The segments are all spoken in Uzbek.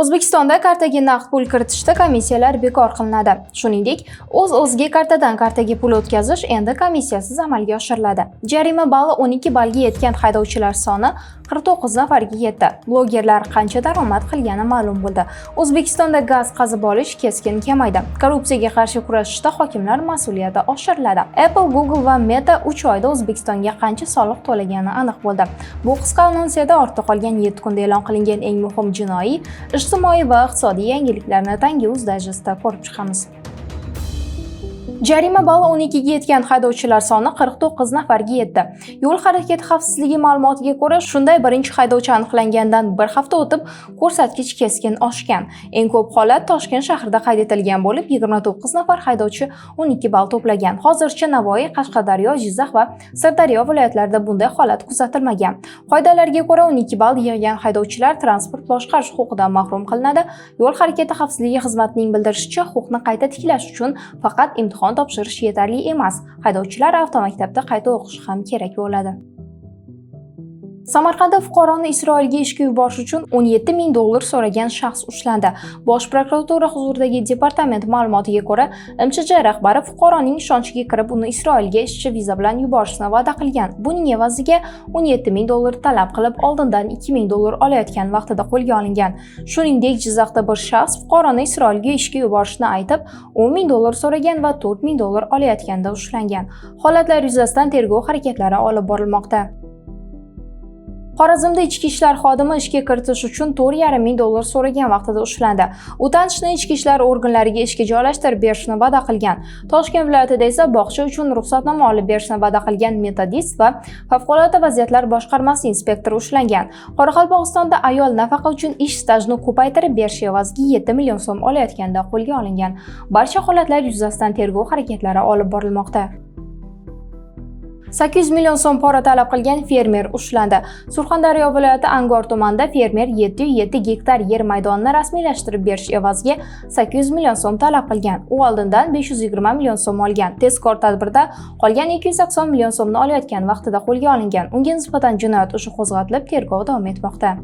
O'zbekistonda kartaga naqd pul kiritishda komissiyalar bekor qilinadi. Shuningdek, o'z-o'ziga kartadan kartaga pul o'tkazish endi komissiyasiz amalga oshiriladi. Jarima balli 12 ballga yetgan haydovchilar soni 49 nafarga yetdi. Blogerlar qancha daromad qilgani ma'lum bo'ldi. O'zbekistonda gaz qazib olish keskin kamaydi. Korrupsiyaga qarshi kurashishda hokimlar mas'uliyati oshiriladi. Apple, Google va Meta 3 oyda O'zbekistonga qancha soliq to'lagani aniq bo'ldi. Bu qisqa anonsiyada ortda qolgan 7 kunda e'lon qilingan eng muhim jinoiy, ijtimoiy va iqtisodiy yangiliklarni Tangi Uz Digestda ko'rib chiqamiz. Jarima balli 12 ga yetgan haydovchilar soni 49 nafarga yetdi. Yo'l harakati xavfsizligi ma'lumotiga ko'ra, shunday birinchi haydovchi aniqlangandan bir hafta o'tib, ko'rsatkich keskin oshgan. Eng ko'p holat Toshkent shahrida qayd etilgan bo'lib, 29 nafar haydovchi 12 ball to'plagan. Hozircha Navoiy, Qashqadaryo, Jizzax va Sirdaryo viloyatlarida bunday holat kuzatilmagan. Qoidalarga ko'ra, 12 ball yig'gan haydovchilar transport boshqarish huquqidan mahrum qilinadi. Yo'l harakati xavfsizligi xizmatining bildirishicha, huquqni qayta tiklash uchun faqat imtihon topshirish yetarli emas. Haydovchilar avtomaktabda qayta o'qishi ham kerak bo'ladi. Samarqandda fuqaroni Isroilga ishga yuborish uchun 17 ming dollar so'ragan shaxs ushlandi. Bosh prokuratura huzuridagi departament ma'lumotiga ko'ra, MChJ rahbari fuqaroning ishonchiga kirib, uni Isroilga ishchi viza bilan yuborishni va'da qilgan. Buning evaziga 17 ming dollar talab qilib, oldindan 2 ming dollar olayotgan vaqtida qo'lga olingan. Shuningdek, Jizzaxda bir shaxs fuqaroni Isroilga ishga yuborishni aytib, 10 ming dollar so'ragan va 4 ming dollar olayotganda ushlangan. Holatlar yuzasidan tergov harakatlari olib borilmoqda. Xorazmda ichki ishlar xodimi ishga kiritish uchun 4,5 ming dollar so'ragan vaqtida ushlandi. U tanishini ichki ishlar organlariga ishga joylashtirib berishni va'da qilgan. Toshkent viloyatida esa bog'cha uchun ruxsatnoma olib berishni va'da qilgan metodist va favqulodda vaziyatlar boshqarmasi inspektori ushlangan. Qoraqalpog'istonda ayol nafaqa uchun ish stajini ko'paytirib berish evaziga 7 million so'm olayotganda qo'lga olingan. Barcha holatlar yuzasidan tergov harakatlari olib borilmoqda. 800 million so'm pora talab qilgan fermer ushlandi. Surxondaryo viloyati Angor tumanida fermer 707 gektar yer maydonini rasmiylashtirib berish evaziga 800 million so'm talab qilgan. U oldindan 520 million so'm olgan. Tezkor tadbirda qolgan 280 million so'mni olayotgan vaqtida qo'lga olingan. Unga nisbatan jinoyat ishi qo'zg'atilib, tergov davom etmoqda.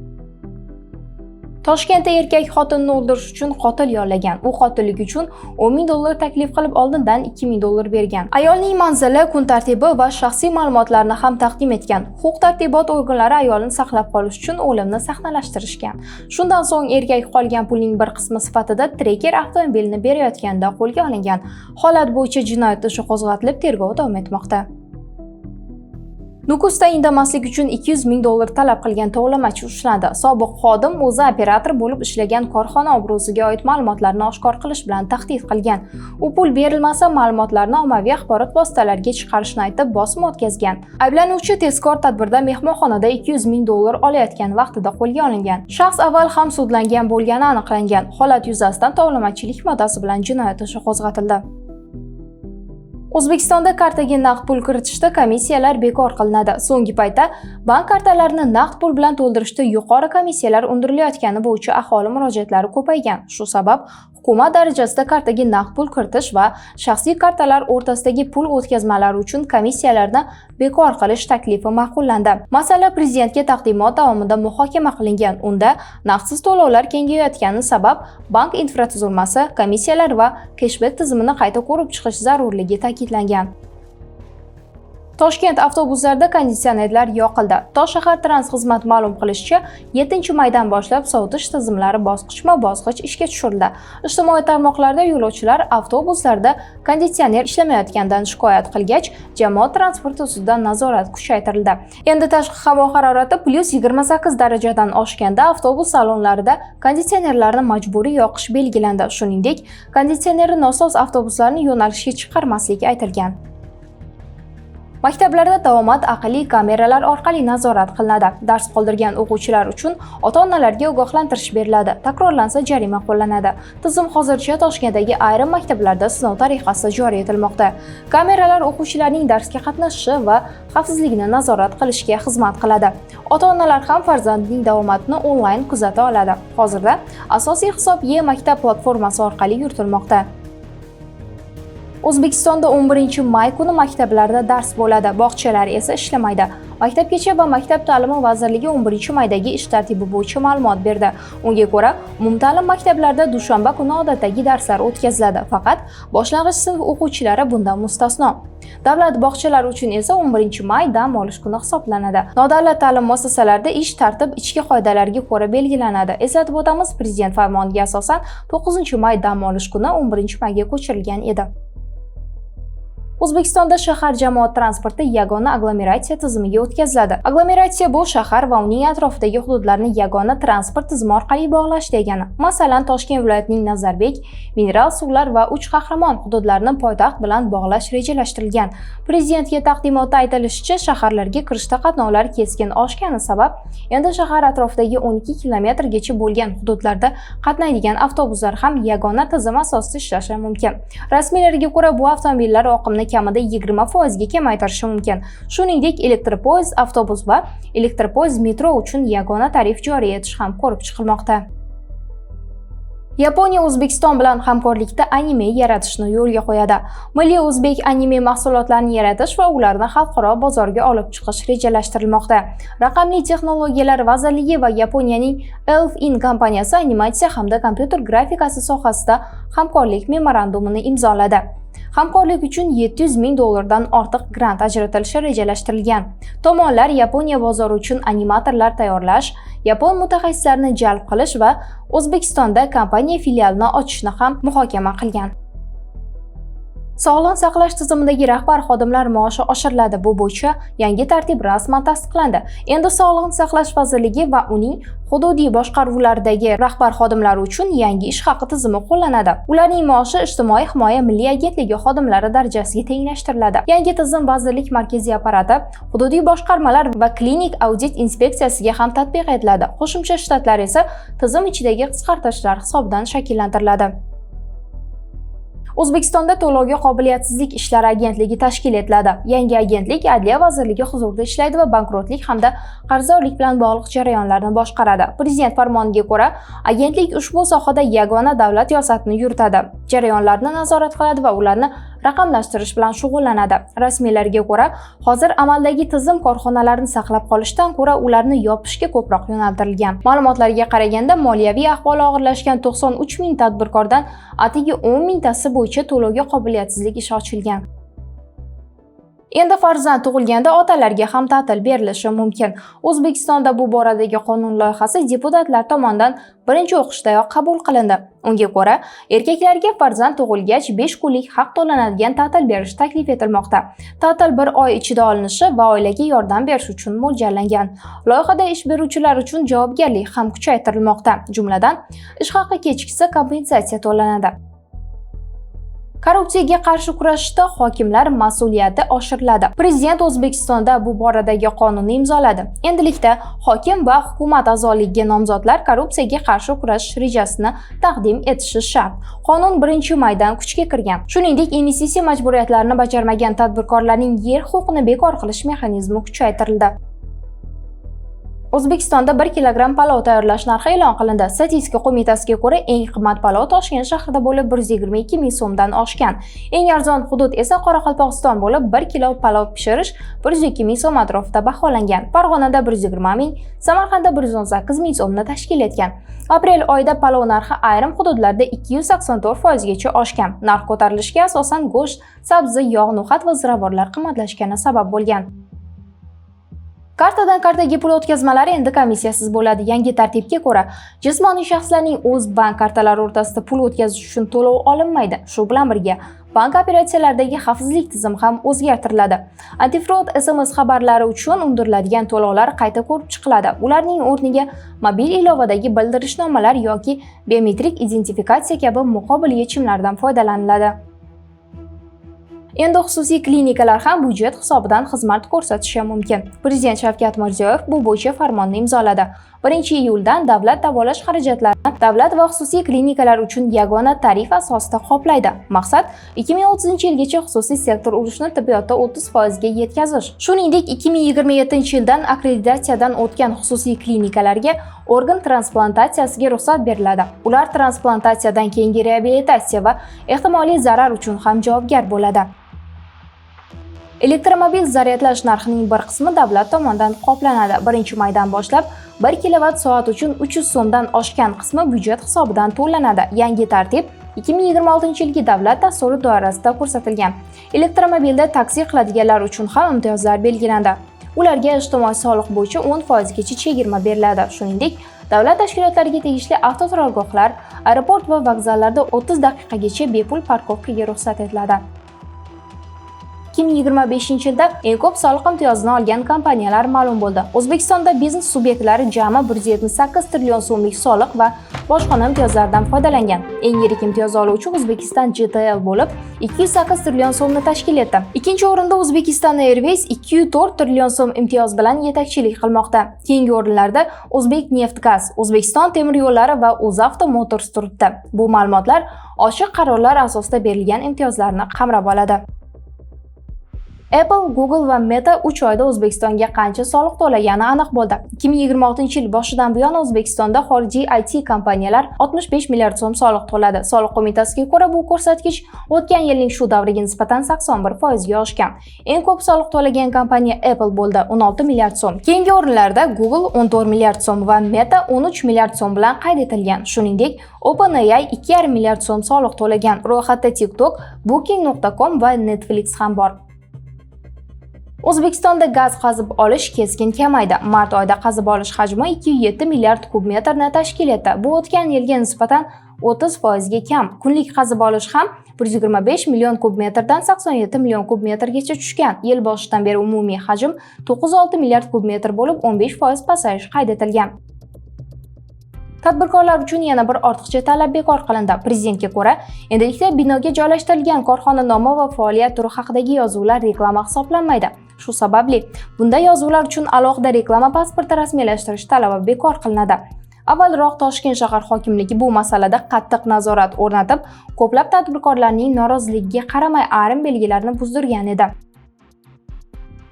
Toshkentda erkak xotinini o'ldirish uchun qotil yollagan. U qotillik uchun 10 ming dollar taklif qilib, oldindan 2 ming dollar bergan. Ayolning manzili, kun tartibi va shaxsiy ma'lumotlarini ham taqdim etgan. Huquq tartibot organlari ayolni saqlab qolish uchun o'limni sahnalashtirishgan. Shundan so'ng erkak qolgan pulning bir qismi sifatida Tracker avtomobilini berayotganda qo'lga olingan. Holat bo'yicha jinoyat ishi qo'zg'atilib, tergov davom etmoqda. Nukusda indamaslik uchun 200 ming dollar talab qilgan tovlamachi ushlandi. Sobiq xodim o'zi operator bo'lib ishlagan korxona obro'siga oid ma'lumotlarni oshkor qilish bilan tahdid qilgan. U pul berilmasa, ma'lumotlarni ommaviy axborot vositalariga chiqarishni aytib, bosim o'tkazgan. Ayblanuvchi tezkor tadbirda mehmonxonada 200 ming dollar olayotgan vaqtida qo'lga olingan. Shaxs avval ham sudlangan bo'lgani aniqlangan. Holat yuzasidan tovlamachilik moddasi bilan jinoyat ishi qo'zg'atildi. O'zbekistonda kartaga naqd pul kiritishda komissiyalar bekor qilinadi. So'nggi paytda bank kartalarini naqd pul bilan to'ldirishda yuqori komissiyalar undirilayotgani bo'yicha aholi murojaatlari ko'paygan. Shu sabab hukumat darajasida kartaga naqd pul kiritish va shaxsiy kartalar o'rtasidagi pul o'tkazmalari uchun komissiyalarni bekor qilish taklifi ma'qullandi. Masala prezidentga taqdimot davomida muhokama qilingan. Unda naqdsiz to'lovlar kengayotgani sabab bank infratuzilmasi, komissiyalar va keshbek tizimini qayta ko'rib chiqish zarurligi ta'kidlangan. Toshkent avtobuslarida konditsionerlar yoqildi. Toshshahartransxizmat xizmat ma'lum qilishicha, 7 maydan boshlab sovutish tizimlari bosqichma-bosqich ishga tushirildi. Ijtimoiy tarmoqlarda yo'lovchilar avtobuslarda konditsioner ishlamayotganidan shikoyat qilgach, jamoat transporti ustidan nazorat kuchaytirildi. Endi tashqi havo harorati +28 darajadan oshganda avtobus salonlarida konditsionerlarni majburiy yoqish belgilandi. Shuningdek, konditsioneri nosoz avtobuslarni yo'nalishga chiqarmaslik aytilgan. Maktablarda davomat aqlli kameralar orqali nazorat qilinadi. Dars qoldirgan o'quvchilar uchun ota-onalarga ogohlantirish beriladi. Takrorlansa, jarima qo'llanadi. Tizim hozircha Toshkentdagi ayrim maktablarda sinov tariqasida joriy etilmoqda. Kameralar o'quvchilarning darsga qatnashishi va xavfsizligini nazorat qilishga xizmat qiladi. Ota-onalar ham farzandining davomatini onlayn kuzata oladi. Hozirda asosiy hisob e-maktab platformasi orqali yuritilmoqda. O'zbekistonda 11 may kuni maktablarda dars bo'ladi, bog'chalar esa ishlamaydi. Maktabgacha va maktab ta'limi vazirligi 11 maydagi ish tartibi bo'yicha ma'lumot berdi. Unga ko'ra, umumta'lim maktablarida dushanba kuni odatdagi darslar o'tkaziladi, faqat boshlang'ich sinf o'quvchilari bundan mustasno. Davlat bog'chalari uchun esa 11 may dam olish kuni hisoblanadi. Nodavlat ta'lim muassasalarida ish tartib ichki qoidalarga ko'ra belgilanadi. Eslatib o'tamiz, prezident farmoniga asosan 9 may dam olish kuni 11 mayga ko'chirilgan edi. O'zbekistonda shahar jamoat transporti yagona aglomeratsiya tizimiga o'tkaziladi. Aglomeratsiya bu shahar va uning atrofidagi hududlarni yagona transport tizimi orqali bog'lash degani. Masalan, Toshkent viloyatining Nazarbek, Mineral suvlar va Uch Qahramon hududlarini poytaxt bilan bog'lash rejalashtirilgan. Prezidentga taqdimotda aytilishicha, shaharlarga kirishda qatnovlar keskin oshgani sabab endi shahar atrofidagi 12 kilometrgacha bo'lgan hududlarda qatnaydigan avtobuslar ham yagona tizim asosida ishlashi mumkin. Rasmiylarga ko'ra, bu avtomobillar oqimni kamida 20% ga kamaytirishi mumkin. Shuningdek, elektropoyezd, avtobus va elektropoyezd metro uchun yagona tarif joriy etish ham ko'rib chiqilmoqda. Yaponiya O'zbekiston bilan hamkorlikda anime yaratishni yo'lga qo'yadi. Milliy o'zbek anime mahsulotlarini yaratish va ularni xalqaro bozorga olib chiqish rejalashtirilmoqda. Raqamli texnologiyalar vazirligi va Yaponiyaning Elf-In kompaniyasi animatsiya hamda kompyuter grafikasi sohasida hamkorlik memorandumini imzoladi. Hamkorlik uchun 700 ming dollardan ortiq grant ajratilishi rejalashtirilgan. Tomonlar Yaponiya bozori uchun animatorlar tayyorlash, yapon mutaxassislarini jalb qilish va O'zbekistonda kompaniya filialini ochishni ham muhokama qilgan. Sog'liqni saqlash tizimidagi rahbar xodimlar maoshi oshiriladi. Bu bo'yicha yangi tartib rasman tasdiqlandi. Endi Sog'liqni saqlash vazirligi va uning hududiy boshqaruvlaridagi rahbar xodimlari uchun yangi ish haqi tizimi qo'llanadi. Ularning maoshi Ijtimoiy himoya milliy agentligi xodimlari darajasiga tenglashtiriladi. Yangi tizim vazirlik markaziy apparati, hududiy boshqarmalar va klinik audit inspeksiyasiga ham tatbiq etiladi. Qo'shimcha shtatlar esa tizim ichidagi qisqartirishlar hisobidan shakllantiriladi. O'zbekistonda to'lovga qobiliyatsizlik ishlari agentligi tashkil etiladi. Yangi agentlik Adliya vazirligi huzurida ishlaydi va bankrotlik hamda qarzdorlik bilan bog'liq jarayonlarni boshqaradi. Prezident farmoniga ko'ra, agentlik ushbu sohada yagona davlat siyosatini yuritadi, jarayonlarni nazorat qiladi va ularni raqamlashtirish bilan shug'ullanadi. Rasmiylarga ko'ra, hozir amaldagi tizim korxonalarni saqlab qolishdan ko'ra ularni yopishga ko'proq yo'naltirilgan. Ma'lumotlarga qaraganda, moliyaviy ahvoli og'irlashgan 93 ming tadbirkordan atigi 10 mingtasi bo'yicha to'lovga qobiliyatsizlik ishi ochilgan. Endi farzand tug'ilganda otalarga ham ta'til berilishi mumkin. O'zbekistonda bu boradagi qonun loyihasi deputatlar tomonidan birinchi o'qishdayoq qabul qilindi. Unga ko'ra, erkaklarga farzand tug'ilgach 5 kunlik haq to'lanadigan ta'til berish taklif etilmoqda. Ta'til bir oy ichida olinishi va oilaga yordam berish uchun mo'ljallangan. Loyihada ish beruvchilar uchun javobgarlik ham kuchaytirilmoqda. Jumladan, ish haqi kechiksa kompensatsiya to'lanadi. Korrupsiyaga qarshi kurashishda hokimlar mas'uliyati oshiriladi. Prezident O'zbekistonda bu boradagi qonunni imzoladi. Endilikda hokim va hukumat a'zoligiga nomzodlar korrupsiyaga qarshi kurashish rejasini taqdim etishi shart. Qonun 1 maydan kuchga kirgan. Shuningdek, investitsiya majburiyatlarini bajarmagan tadbirkorlarning yer huquqini bekor qilish mexanizmi kuchaytirildi. O'zbekistonda 1 kilogramm palov tayyorlash narxi e'lon qilindi. Statistika qo'mitasiga ko'ra, eng qimmat palov Toshkent shahrida bo'lib 122 ming so'mdan oshgan. Eng arzon hudud esa Qoraqalpog'iston bo'lib, 1 kilo palov pishirish 102 ming so'm atrofida baholangan. Farg'onada 120 ming, Samarqandda 118 ming so'mni tashkil etgan. Aprel oyida palov narxi ayrim hududlarda 284% gacha oshgan. Narx ko'tarilishiga asosan go'sht, sabzi, yog', no'xat va ziravorlar qimmatlashgani sabab bo'lgan. Kartadan kartaga pul o'tkazmalari endi komissiyasiz bo'ladi. Yangi tartibga ko'ra, jismoniy shaxslarning o'z bank kartalari o'rtasida pul o'tkazish uchun to'lov olinmaydi. Shu bilan birga, bank operatsiyalaridagi xavfsizlik tizimi ham o'zgartiriladi. Antifraud SMS xabarlari uchun undiriladigan to'lovlar qayta ko'rib chiqiladi. Ularning o'rniga mobil ilovadagi bildirishnomalar yoki biometrik identifikatsiya kabi muqobil yechimlardan foydalaniladi. Endi xususiy klinikalar ham byudjet hisobidan xizmat ko'rsatishi mumkin. Prezident Shavkat Mirziyoyev bu bo'yicha farmonni imzoladi. 1-iyuldan davlat davolash xarajatlarini davlat va xususiy klinikalar uchun yagona tarif asosida qoplaydi. Maqsad 2030-yilgacha xususiy sektor ulushini tibbiyotda 30% ga yetkazish. Shuningdek, 2027-yildan akkreditatsiyadan o'tgan xususiy klinikalarga organ transplantatsiyasiga ruxsat beriladi. Ular transplantatsiyadan keyingi reabilitatsiya va ehtimoliy zarar uchun ham javobgar bo'ladi. Elektromobil zaryadlash narxining bir qismi davlat tomonidan qoplanadi. 1-maydan boshlab 1 kilovat soat uchun 300 so'mdan oshgan qismi byudjet hisobidan to'lanadi. Yangi tartib 2026-yilgi davlat dasturi doirasida ko'rsatilgan. Elektromobilda taksi qiladiganlar uchun ham imtiyozlar belgilandi. Ularga ijtimoiy soliq bo'yicha 10% gacha chegirma beriladi. Shuningdek, davlat tashkilotlariga tegishli avtoturargohlar, aeroport va vokzallarda 30 daqiqagacha bepul parkovkaga ruxsat etiladi. 2025-yilda eng ko'p soliq imtiyozini olgan kompaniyalar ma'lum bo'ldi. O'zbekistonda biznes subyektlari jami 178 trillion so'mlik soliq va bojxona imtiyozlaridan foydalangan. Eng yirik imtiyoz oluvchi Uzbekistan GTL bo'lib, 208 trillion so'mni tashkil etdi. Ikkinchi o'rinda Uzbekistan Airways 204 trillion so'm imtiyoz bilan yetakchilik qilmoqda. Keyingi o'rinlarda O'zbek Neftgaz, O'zbekiston temir yo'llari va UzAuto Motors turibdi. Bu ma'lumotlar ochiq qarorlar asosida berilgan imtiyozlarni qamrab oladi. Apple, Google va Meta 3 oyda O'zbekistonga qancha soliq to'lagani aniq bo'ldi. 2026-yil boshidan buyon O'zbekistonda xorijiy IT kompaniyalar 65 milliard so'm soliq to'ladi. Soliq qo'mitasiga ko'ra, bu ko'rsatkich o'tgan yilning shu davriga nisbatan 81% ga oshgan. Eng ko'p soliq to'lagan kompaniya Apple bo'ldi, 16 milliard so'm. Keyingi o'rinlarda Google 14 milliard so'm va Meta 13 milliard so'm bilan qayd etilgan. Shuningdek, OpenAI 2,5 milliard so'm soliq to'lagan. Ro'yxatda TikTok, Booking.com va Netflix ham bor. O'zbekistonda gaz qazib olish keskin kamaydi. Mart oyida qazib olish hajmi 207 milliard kub metrni tashkil etdi. Bu o'tgan yilga nisbatan 30% ga kam. Kunlik qazib olish ham 125 million kub metrdan 87 million kub metrgacha tushgan. Yil boshidan beri umumiy hajm 906 milliard kub metr bo'lib, 15% pasayish qayd etilgan. Tadbirkorlar uchun yana bir ortiqcha talab bekor qilindi. Prezidentga ko'ra, endilikda binoga joylashtirilgan korxona nomi va faoliyat turi haqidagi yozuvlar reklama hisoblanmaydi. Shu sababli bunday yozuvlar uchun alohida reklama pasporti rasmiylashtirish talabi bekor qilinadi. Avvalroq Toshkent shahar hokimligi bu masalada qattiq nazorat o'rnatib, ko'plab tadbirkorlarning noroziligiga qaramay ayrim belgilarni buzdirgan edi.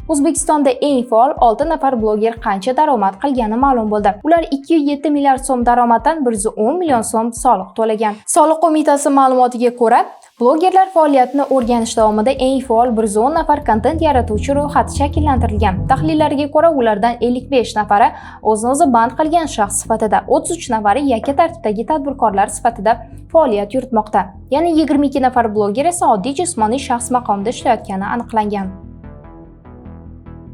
O'zbekistonda eng faol 6 nafar bloger qancha daromad qilgani ma'lum bo'ldi. Ular 207 milliard so'm daromaddan 110 million so'm soliq to'lagan. Soliq qo'mitasi ma'lumotiga ko'ra, blogerlar faoliyatini o'rganish davomida eng faol 110 nafar kontent yaratuvchi ro'yxati shakllantirilgan. Tahlillarga ko'ra, ulardan 55 nafari o'zini o'zi band qilgan shaxs sifatida, 33 nafari yakka tartibdagi tadbirkorlar sifatida faoliyat yuritmoqda. Yana 22 nafar bloger esa oddiy jismoniy shaxs maqomida ishlayotgani aniqlangan.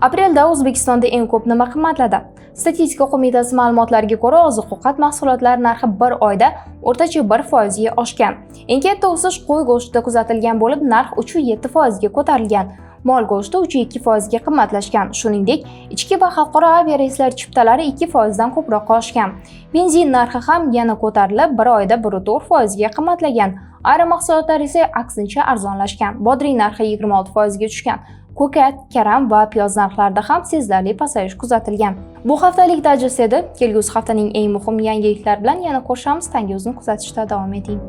Aprelda O'zbekistonda eng ko'p nima qimmatladi? Statistika qo'mitasi ma'lumotlariga ko'ra, oziq-ovqat mahsulotlari narxi bir oyda o'rtacha 1% ga oshgan. Eng katta o'sish qo'y go'shtida kuzatilgan bo'lib, narx 3,7% ga ko'tarilgan. Mol go'shti 3,2% ga qimmatlashgan. Shuningdek, ichki va xalqaro aviareyslar chiptalari 2% dan ko'proq oshgan. Benzin narxi ham yana ko'tarilib, bir oyda 1,4% ga qimmatlagan. Ayrim mahsulotlar esa aksincha arzonlashgan. Bodring narxi 26% ga tushgan. Ko'kat, karam va piyoz narxlarida ham sezilarli pasayish kuzatilgan. Bu haftalik dayjest edi. Kelgusi haftaning eng muhim yangiliklari bilan yana ko'rishamiz. Tangi kuzatishda davom eting.